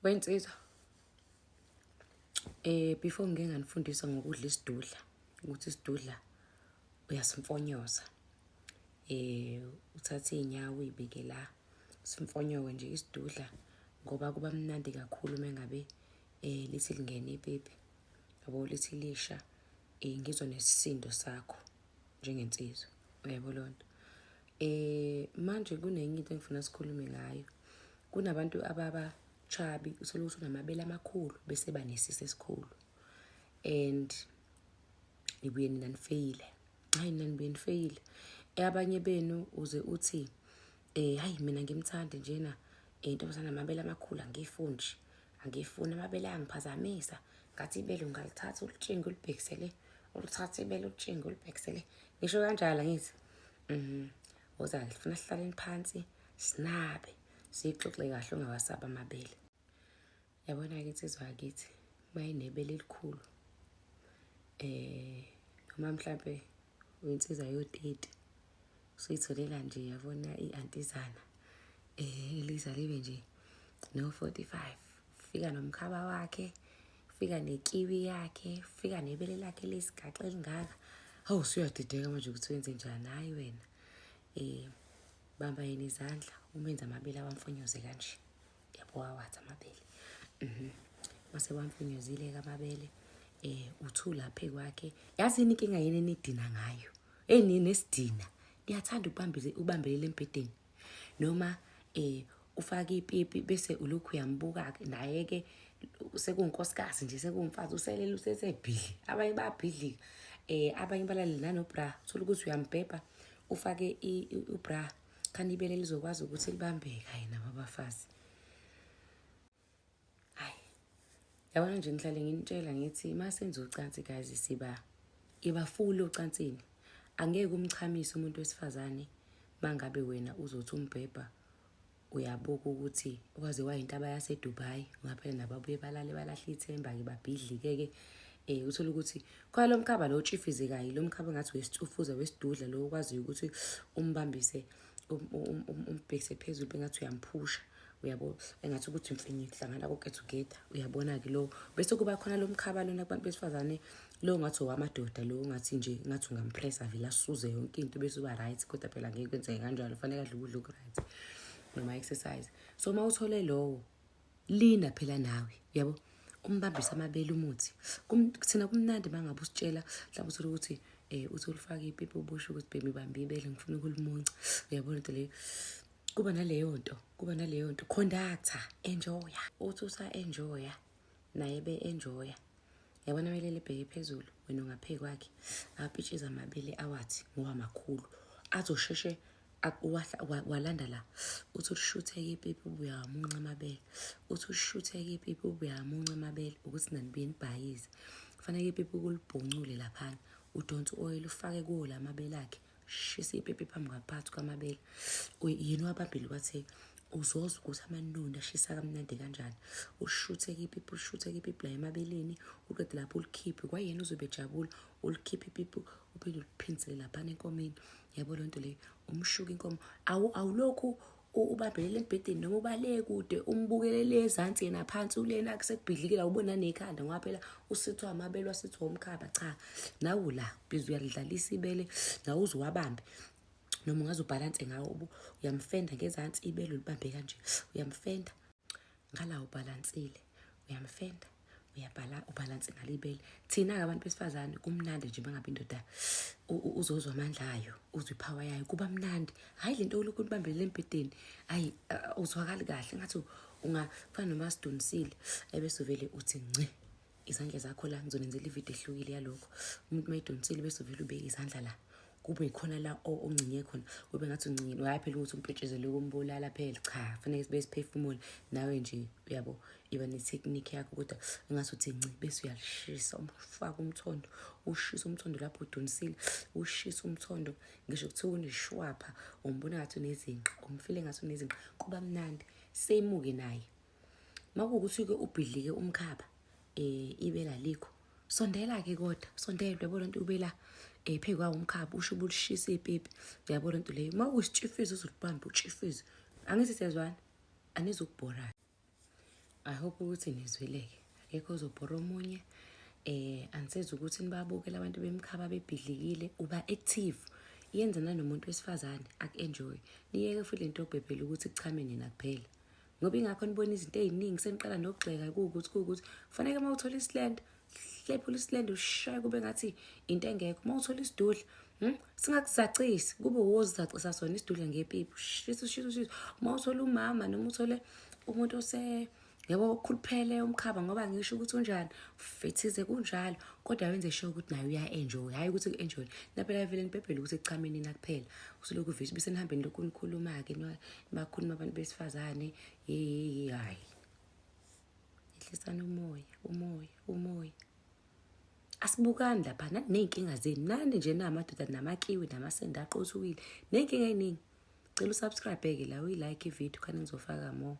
Wensizwa, before ngike nganifundisa ngokudla isidudla, ukuthi isidudla uyasimfonyoza. Uthathe iy'nyawo uy'beke la, simfonyoke nje isidudla ngoba kuba mnandi kakhulu uma ngabe lithi lingena ipipi, yabo lithi lisha, ngizwa nesisindo sakho njengensizwa, uyabo leyo nto. Manje kunenye into engifuna sikhulume ngayo. Kunabantu ababa chubby, uthole ukuthi unamabele amakhulu bese banesisu esikhulu. And nibuye nina nifeyile. Hayi nina nibuye nifeyile. Abanye benu uze uthi hayi mina ngimthandi njena intombazane amabele amakhulu angiyifuni nje. Angiyifuni amabele ayangiphazamisa. Ngathi ibele ungalithatha ulitshinge ulibhekisele, ulithathe ibele ulitshinge ulibhekisele. Ngisho kanjalo angithi? Mhm. Woza ngifuna sihlaleni phansi sinabe siyixoxe kahle ungawasaba amabele. Yabona-ke insizwa yakithi uma inebele elikhulu noma mhlampe uyinsizwa yoteti usuyitholela nje yabona i-antizana eliza libe nje no-45 fika nomkhaba wakhe fika nekiwi yakhe fika nebele lakhe lesigaxa elingaka. Hawu, usuyadideka manje ukuthi wenze njani. Hhayi wena, bamba yena izandla umenze amabele awamfonyoze kanje, yabo, wawathi amabele. Mase wamfonyozile-ke amabele, uthula phe kwakhe. Yazi yini inkinga yini enidina ngayo? Eyi ninesidina, niyathanda ukubambelela embhedeni noma ufake ipipi bese ulokhu uyambuka-ke naye-ke sekuwunkosikazi nje, sekuwumfazi, uselele usesebhidli. Abanye bayabhidlika, abanye balale nanobra, uthole ukuthi uyambhebha ufake ubra khani ibele lizokwazi ukuthi libambeke. Hayi nabo abafazi, hayi yabona nje, ngihlale nginitshela ngithi uma senza ucansi guys, siba iba full ocansini. Angeke umchamise umuntu wesifazane mangabe wena uzothi umbhebha uyabuka ukuthi waze wayintaba yaseDubai, ngaphela nababuye balale balahle ithemba-ke babhidlike-ke. Uthole ukuthi khona lo mkhaba lo otshifizekayo, lo mkhaba ngathi wesitufuza wesidudla lo okwaziyo ukuthi umbambise umbhekise phezulu bengathi uyamphusha, uyabo, engathi ukuthi mfinye kuhlangana konke together, uyabona-ke lo. Bese kuba khona lo mkhaba lona kubantu besifazane lo ngathi owamadoda, lo ngathi nje ngathi ungampressa vele asuze yonke into bese uba right. Kodwa phela ngeke kwenzeke kanjalo, fanele adle ukudla oku-right noma exercise. So uma uthole lowo, lina phela nawe, yabo, umbambise amabele umuthi. Thina kumnandi uma ngabe usitshela mhlawumbe uthole ukuthi uthi ulifake ipipi ubusho ukuthi baby bamba ibele ngifuna ukulimunca, uyabona into leyo. Kuba naleyo nto, kuba naleyo nto. Conductor, enjoya, uthi usa-enjoya naye be-enjoya, yabona, melele ebheke phezulu, wena ungaphe kwakhe, apitshize amabele awathi ngoba makhulu, azosheshe walanda la. Uthi ushutheke ipipi ubuya wamunca amabele, uthi ushutheke ipipi ubuya wamunca amabele ukuthi nanibuye nibhayize. Kufanele ipipi kulibhuncule laphana, udonse u-oil ufake kuwo la mabele akhe, shisa ipipi phambi ngaphakathi kwamabele yena wabambile wathi uzozwa ukuthi amanoni ashisa kamnandi kanjani. Ushutheke ipipi, ushutheke ipipi la emabeleni, uqede lapho ulikhiphe kwayena uzobe ejabula. Ulikhiphe ipipi uphinde uliphindisele laphana enkomeni, yabo loo nto leyo. Umshuka inkomo, awulokhu ubambelele embhedeni noma ubale kude umbukelele ezansi yena phansi ulena kusekubhidlikile, awubona nekhanda ngoba phela usithwa amabele wasithwa umkhaba. Cha, nawu la bhizi uyalidlalisa ibele nawe uze uwabambe noma ungaze ubhalanse ngawo. Uyamfenda ngezansi ibele ulibambe kanje, uyamfenda ngala ubhalansile, uyamfenda uyabhala ubhalanse ngalo ibele. Thina-ke abantu besifazane kumnandi nje bangabe indoda uzozwa amandla ayo, uzwe i-power yayo, kuba mnandi. Hhayi le nto olokhu ulibambelele embhedeni, hhayi uzwakali kahle ngathi ungafana noma sidonisile ebese uvele uthi nci izandla zakho la. Ngizonenzela ividiyo ehlukile yalokho. Umuntu uma edonisile bese uvele ubeke izandla la, kube yikhona la oncinye khona, kube ngathi uncinyile. Hhayi phela ukuthi umpetshezele ukumbulala phela, cha, fanele sibe siphefumule nawe nje, uyabo, iba ne-technique yakho. Kodwa engathi uthi nci bese uyalishisa, umfake umthondo, ushise umthondo lapho udonisile, ushise umthondo ngisho kuthiwa uneshwapha, umbona ngathi unezinqa, umfile ngathi unezinqa, kuba mnandi. Seyimuke naye uma kuwukuthi-ke ubhidlike umkhaba, ibela likho, sondela-ke kodwa sondela, uyabona nto ubela phezu kwawo umkhaba, usho ubulishisa ipipi, uyabona nto leyo. Uma kuyisitshifizo uzolibamba utshifize, angithi siyazwana, anizukubhora. I hope ukuthi nizwileke. Akekho ozobhora omunye. Angisezi ukuthi nibabuke labantu bemkhaba bebhidlikile, uba active. Yenza nanomuntu wesifazane aku-enjoy. Niyeke futhi lento yokubhebhela ukuthi kuchame nina kuphela. Ngoba ingakho nibona izinto ey'ningi seniqala nokugxeka kuwukuthi kuwukuthi kufanele uma uthola isilenda hlephula isilenda ushaye kube ngathi into engekho. Uma uthola isidudla, Singakuzacisi kube wozizacisa sona isidudla ngepipi, ushisa ushisa ushisa. Uma uthola umama noma uthole umuntu ose yabo okhuluphele umkhaba, ngoba ngisho ukuthi unjani fethize kunjalo, kodwa wenze sure ukuthi naye uya-enjoy, hhayi ukuthi ku-enjoy naphela vele nibhebhele ukuthi ekuchameni nina kuphela. Usulokhu uvise bese nihambe nilokhu nikhuluma-ke, bakhuluma abantu besifazane, ye hhayi, yehlisani umoya, umoya, umoya. Asibukani lapha nani ney'nkinga zenu, nani nje namadoda namakiwi namasende aqothukile ney'nkinga ey'ningi. Cela usubscribe-ke la, uyilike ividiyo khane ngizofaka more.